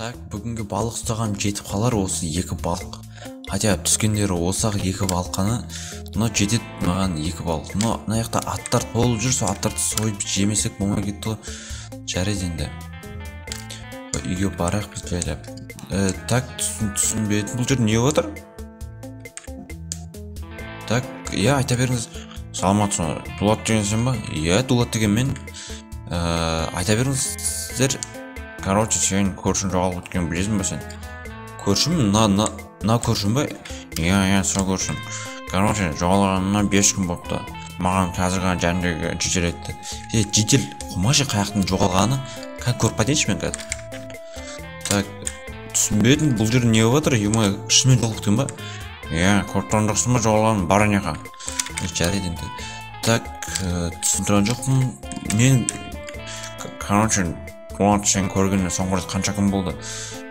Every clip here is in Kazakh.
Так, бүгінгі балық ұстаған жетіп қалар осы екі балық. Хотя түскендері осы-ақ екі балық қана, но жетеді маған екі балық. Но мына жақта аттар толып жүр, сол аттарды сойып жемесек болмай кетті ғой. Жарайды енді. Үйге барайық біз жайлап. Так, түсінбедім, бұл жерде не болып жатыр? Так, иә, айта беріңіз. Саламатсың ба? Дулат деген сен ба? Иә, Дулат деген мен. Айта беріңіздер. Короче, сен көршің жоғалып кеткенін білесің ба сен? Көршім? Мына көршім ба? Иә, иә, сол көршім. Короче, жоғалғанына 5 күн болыпты. Маған қазір ғана жәндегі жедел айтты. Е, жедел, қумашы қаяқтың жоғалғаны? Қазір көріп қайтайыншы мен қазір. Так, түсінбедім, бұл жерде не болып жатыр? Ё-моё, шынымен жоғалып кеткен ба? Иә, көріп тұрған жоқсың ба жоғалғанын? Бар ана жаққа. Жарайды енді. Так, түсініп тұрған жоқпын. Мен, короче, Дулат, сен көргеніне соңғы рет қанша күн болды?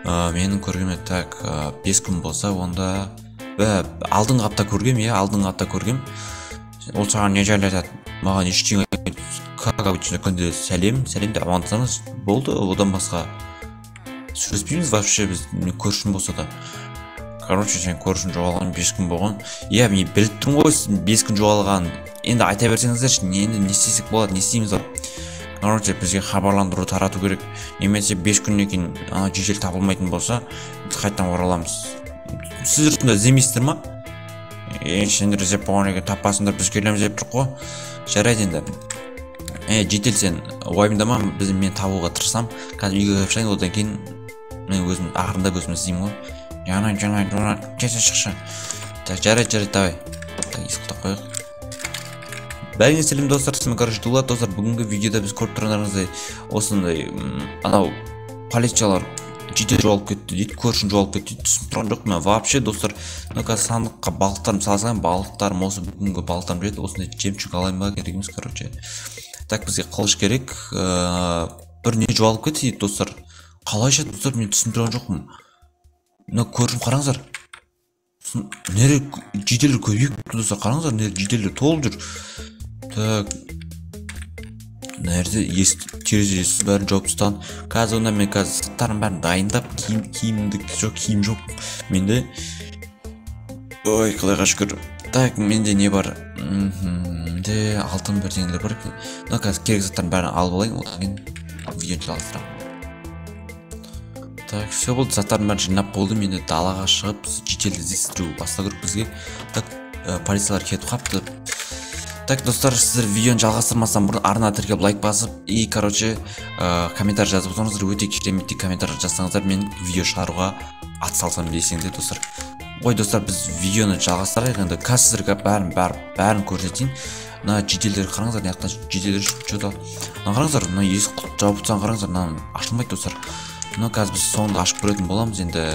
Менің көргеніме, так, 5 күн болса, онда алдыңғы апта көргем, иә, алдыңғы апта көргем. Ол саған не жайлы айтады? Маған ештеңе айтпайды. Как обычно, күнде сәлем, сәлем деп амандасамыз, болды, одан басқа сөйлеспейміз вообще біз, мен көршім болса да. Короче, сен көршің жоғалған 5 күн болған. Иә, мен біліп тұрмын ғой, сен 5 күн жоғалғанын. Енді айта берсеңіздерші, енді не істесек болады, не істейміз ал? Короче, бізге хабарландыру тарату керек. Немесе 5 күннен кейін ана жедел табылмайтын болса, біз қайтадан ораламыз. Сіздер сонда іздемейсіздер ма? Е, сендер іздеп болғаннан кейін таппасыңдар, біз келеміз деп тұрық қой. Жарайды енді. Е, жедел сен уайымдама, мен табуға тырысам. Қазір үйге кіріп шығайын, одан кейін мен өзім ақырындап өзім іздеймін ғой. Жаңа, жаңа, жаңа, тез шықшы. Так, жарайды, жарайды, давай. Так, есік құлыптап қояйық. Бәріңе сәлем достар, сізбен короче Дулат. Достар, бүгінгі видеода біз көріп тұрғандарыңыздай осындай, анау полициялар жедел жоғалып кетті дейді, көршім жоғалып кетті дейді, түсініп тұрған жоқпын мен вообще достар. Ну қазір сандыққа балықтарым сала салайын, балықтарым осы бүгінгі балықтарым жетті. Осындай жемчуг алайын ба, керек емес, короче. Так, бізге қылыш керек. Бір не жоғалып кетті дейді достар. Қалайша достар, мен түсініп тұрған жоқпын. Мына көршім қараңыздар. Нере жеделдер көбейіп кетті достар, қараңыздар, нере жеделдер толып жүр. Так, мына жерде есік, терезесі бәрін жауып тастаған. Қазір онда мен қазір заттарым бәрін дайындап, киімді, жоқ, киім жоқ менде. Ой, құдайға шүкір. Так, менде не бар? Менде алтын бірдеңелер бар екен. Мына қазір керек заттардың бәрін алып алайын, одан кейін видеоны жалғастырамын. Так, все болды, заттардың бәрін жинап болдым. Енді далаға шығып жедел іздестіру бастау керек бізге. Так, полициялар кетіп қапты. Так, достар, сіздер видеоны жалғастырмастан бұрын арна тіркеліп, лайк басып и, короче, комментарий жазып отырыңыздар. Өте кереметтей комментарий жазсаңыздар, мен видео шығаруға ат салсам десең де, достар. Ой, достар, біз видеоны жалғастырайық енді. Қазір сіздерге бәрін көрсетейін. Мына жеделдер қараңыздар, мына жақта жеделдер что-то. Мына қараңыздар, мына есік құлып жауып тастаған, қараңыздар, мына ашылмайды достар. Мына қазір біз соңында ашып көретін боламыз енді.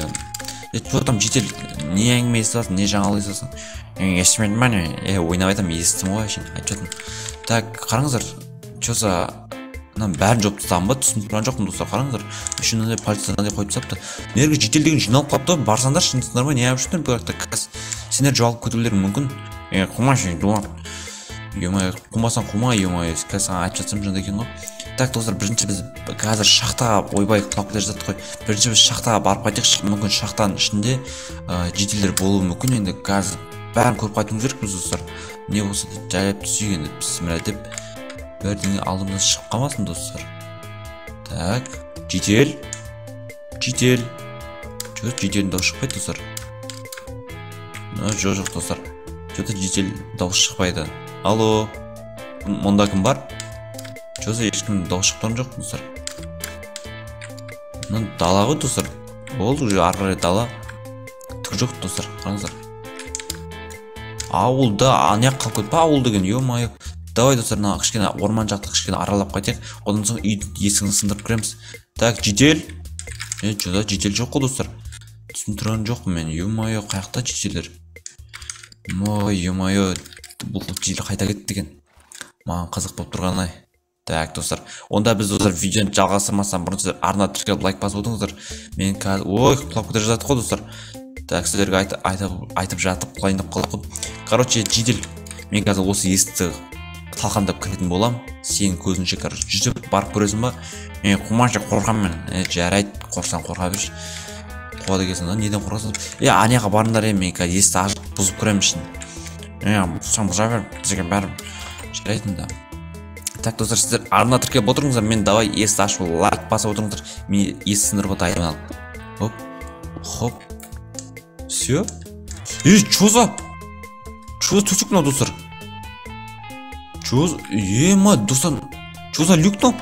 Е, что там жедел, не әңгіме естіп, не жаңалық естіп? Естімедім ба не? Е, ойнап айтамын, естідім ғой әшейін, айтып жатырмын. Так, қараңыздар, че за мынаның бәрін жауып тастаған ба? Түсініп тұрған жоқпын достар, қараңыздар. Еще мынандай полиция мынандай қойып тастапты. Мына жерге жедел деген жиналып қалыпты, барсаңдаршы, шынсыңдар ма, не алып жүрсіңдер бұл жақта? Қазір сендер жоғалып кетулерің мүмкін. Е, қумашы, Дулат. Ё-моё, қумасаң қума, ё-моё, қазір саған айтып жатсам жынды екен ғой. Так, достар, бірінші біз қазір шахтаға, ойбай, құлап келе жаттық қой. Бірінші біз шахтаға барып қайтайықшы, мүмкін шахтаның ішінде, жеделдер болуы мүмкін. Енді қазір бәрін көріп қайтуымыз керек біз, достар. Не болса да жайлап түсейік енді, бісміллә деп. Бірдеңе алдымыздан шығып қалмасын, достар. Так, жедел. Жедел. Жоқ, жеделдің дауысы шықпайды, достар. Ну, жоқ, жоқ, достар. Чё-то жедел дауысы шықпайды. Алло. Мұнда кім бар? Чё-то ешкім дауыс шығып тұрған жоқ, достар. Мына дала ғой, достар. Болды, уже ары қарай дала. Түк жоқ, достар, қараңыздар. Ауылда, ана жаққа қалып кетті па ауыл деген, ё-моё. Давай, достар, мына кішкене орман жақты кішкене аралап қайтайық. Одан соң үйдің есігін сындырып кіреміз. Так, жедел. Е, чё-то жедел жоқ қой, достар. Түсініп тұрған жоқпын мен. Ё-моё, қаяқта жеделдер? Ой, ё-моё, бұл жедел қайда кетті екен? Маған қызық болып тұрған ай. Так, достар, онда біз, достар, видеоны жалғастырмастан бұрын сіздер арна тіркеліп лайк басып отырыңыздар. Мен қазір, ой, құлап кете жаздадық қой, достар. Так, сіздерге айтып жатып құлайын деп қалдық қой. Короче, жедел, мен қазір осы есікті Талқандап кіретін боламын. Сенің көзінше, короче, жүзіп барып көресің ба? Е, қумашы, қорқамын мен. Е, жарайды, қорықсаң қорқа берші. Қуады екенсің да, неден қорқасың? Е, ана жаққа барыңдар, е, мен қазір есікті ашып бұзып кіремін ішін. Е, бұзсаң бұза бер, бізге бәрі. Жарайды да. Так, достар, сіздер арна тіркеліп отырыңыздар, мен давай есікті ашып лайк басып отырыңыздар. Мен есік сындырып дайынмын ал. Хоп, хоп. Все? Е, чё за? Чё за төсек мынау, достар? Чё за? Ема, достар, чё за люк мынау?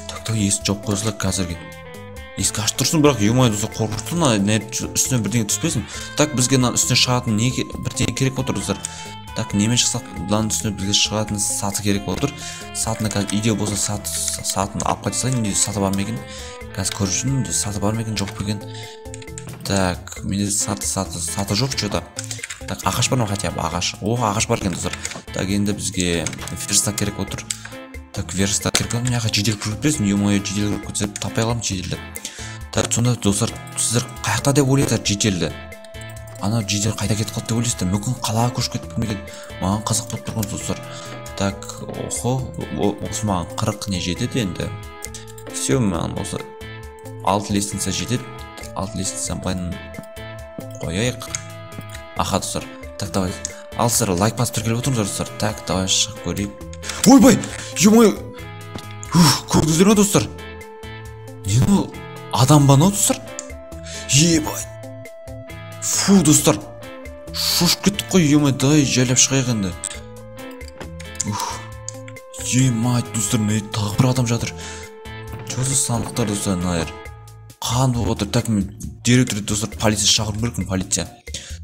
Так, так, есік жауып қоя салайық қазірге. Есік ашып тұрсын, бірақ, ё-моё, достар, қорқынышты мына, үстіне бірдеңе түспесін. Так, бізге мынаның үстіне шығатын не бірдеңе керек болып тұр, достар. Так, немен шықсақ, мынаның үстіне бізге шығатын саты керек болып тұр. Сатыны қазір үйде болса, сатын алып қайта салайын. Үйде саты бар ма екен? Қазір көріп жүрмін, үйде саты бар ма екен, жоқ па екен? Так, менде саты жоқ что-то. Так, ағаш бар ма хотя бы, ағаш? О, ағаш бар екен, достар. Так, енді бізге верстак керек болып тұр. Так, верстак керек. Мына жаққа жедел кіріп кетпесін, ё-моё, жедел кіріп кетсе, таппай қаламын жеделді. Так, сонда, достар, сіздер қай жақта деп ойлайсыздар жеделді? Анау жедел қайда кетіп қалды деп ойлайсыздар? Мүмкін қалаға көшіп кетті ме екен? Маған қызық болып тұрған, достар. Так, охо, осы маған 40 не жетеді енді. Все, маған осы 6 лестница жетеді. 6 лестницаны былай қояйық. Аха, достар. Так, давай. Ал сіздер лайк басып тіркеліп отырыңыздар, достар. Так, давай шығып көрейік. Ойбай, ё-моё. Ух, көрдіңіздер ме, достар? Не мынау? Адам ба мынау, достар? Ебай. Фу, достар. Шошып кеттік қой, ё-моё, давай жайлап шығайық енді. Ух. Ё-мать, достар, мына тағы бір адам жатыр. Чё за сандықтар, достар, мына жер? Қан болып отыр. Так, мен директор, достар, полиция шақыруым керекпін, полиция.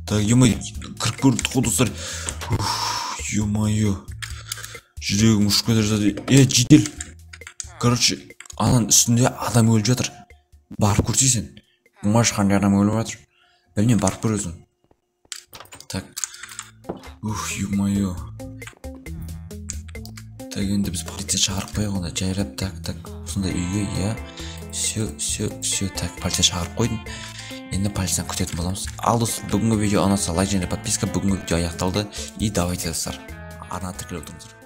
Так, ё-моё, кіріп көрдік қой, достар. Ух, ё-моё. Жүрегім ұшып кете жаздады. Е, жедел. Короче, ананың үстінде адам өліп жатыр. Барып көрсей сен. Оңай қандай адам өліп жатыр. Білмеймін, барып көресің. Так. Ух, ё-моё. Так, енді біз полиция шақырып қояйық онда. Жайлап, так, так. Осындай үйге, иә. Все, все, все. Так, полиция шақырып қойдым. Енді полицияны күтетін боламыз. Ал, достар, бүгінгі видео ұнаса, лайк және подписка. Бүгінгі видео аяқталды. И давайте, достар, арнаға тіркеліп отырыңыздар.